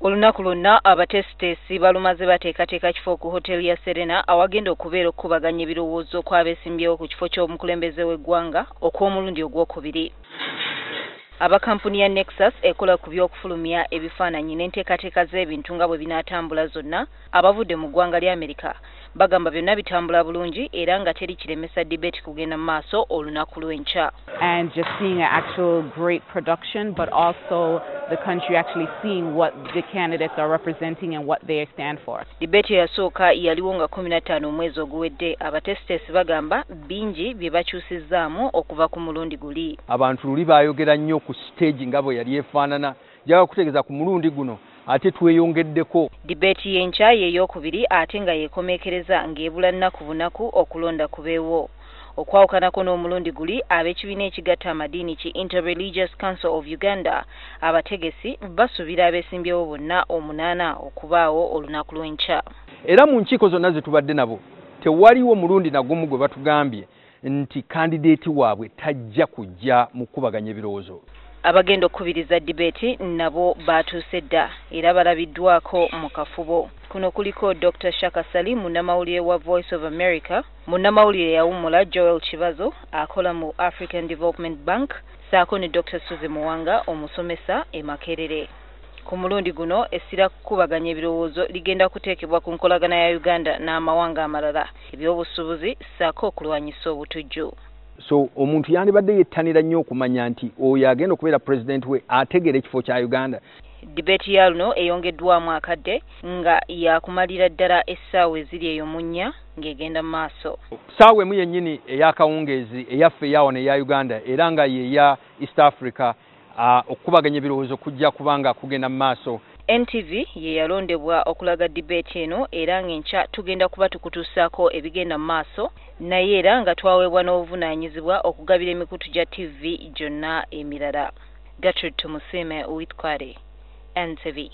Olunaku lwonna abateesiteesi balumaze bateekateeka kifo ku hoteri ya Serena awagenda okubeera okukubaganya ebirowoozo kw'abeesimbyewo ku kifo ky'omukulembeze w'eggwanga okw'omulundi ogwokubiri. Aba kampuni ya Nexus ekola ku by'okufulumya ebifaananyi n'enteekateeka z'ebintu nga bwe binaatambula zonna abavudde mu ggwanga lya Amerika bagamba byonna bitambula bulungi era nga teri kiremesa debate kugenda mu maaso olunaku lw'enkya. And just seeing an actual great production, but also the country actually seeing what the candidates are representing and what they stand for. Debate eyasooka yaliwo nga 15 omwezi oguwedde. Abateesiteesi bagamba bingi bye bakyusizzaamu okuva ku mulundi guli. Abantu luli baayogera nnyo ku stage nga bwe yali efaanana. Njagala kutegeeza ku mulundi guno ate tweyongeddeko. Debate y'enkya y'eyokubiri ate nga yeekomeekereza ng'ebula nnaku bunaku okulonda kubeewo. Okwawukanako n'omulundi guli, ab'ekibiina ekigatta amadiini ki Interreligious Council of Uganda abategesi basuubira abeesimbyewo bonna 8 okubaawo olunaku lw'enkya. Era mu nkiiko zonna ze tubadde nabo tewaliwo mulundi na gumu gwe batugambye nti kandideeti waabwe tajja kujja mu kukubaganya ebirowoozo. Abagenda okukubiriza debate nabo baatuuse dda era balabiddwako mu kafubo. Kuno kuliko Dr. Shaka Salim, munnamawulire wa Voice of America, munnamawulire yawummula Joel Kibazo akola mu African Development Bank, ssaako ne Dr. Suzy Muwanga omusomesa e Makerere. Ku mulundi guno essira kukubaganya ebirowoozo ligenda kuteekebwa ku nkolagana ya Uganda n'amawanga amalala, ebyobusuubuzi ssaako okulwanyisa obutujju. So omuntu yandibadde yettanira nnyo okumanya nti oyo agenda okubeera pulezidenti we ategeera ekifo kya Uganda. Debate ya luno eyongeddwamu akadde nga yakumalira ddala essaawa eziri eyo mu nnya ng'egenda mu maaso. Ssaawa emu yennyini ey'akawungeezi eyaffe eyawano eya Uganda era nga ye ya East Africa, okukubaganya ebirowoozo kujja kubanga kugenda mu maaso. NTV ye yalondebwa okulaga debate eno era ng'enkya tugenda kuba tukutuusaako ebigenda mu maaso, naye era nga twaweebwa n'obuvunaanyizibwa okugabira emikutu gya TV gyonna emirala. Gertrude Tumusiime Uitkware, NTV.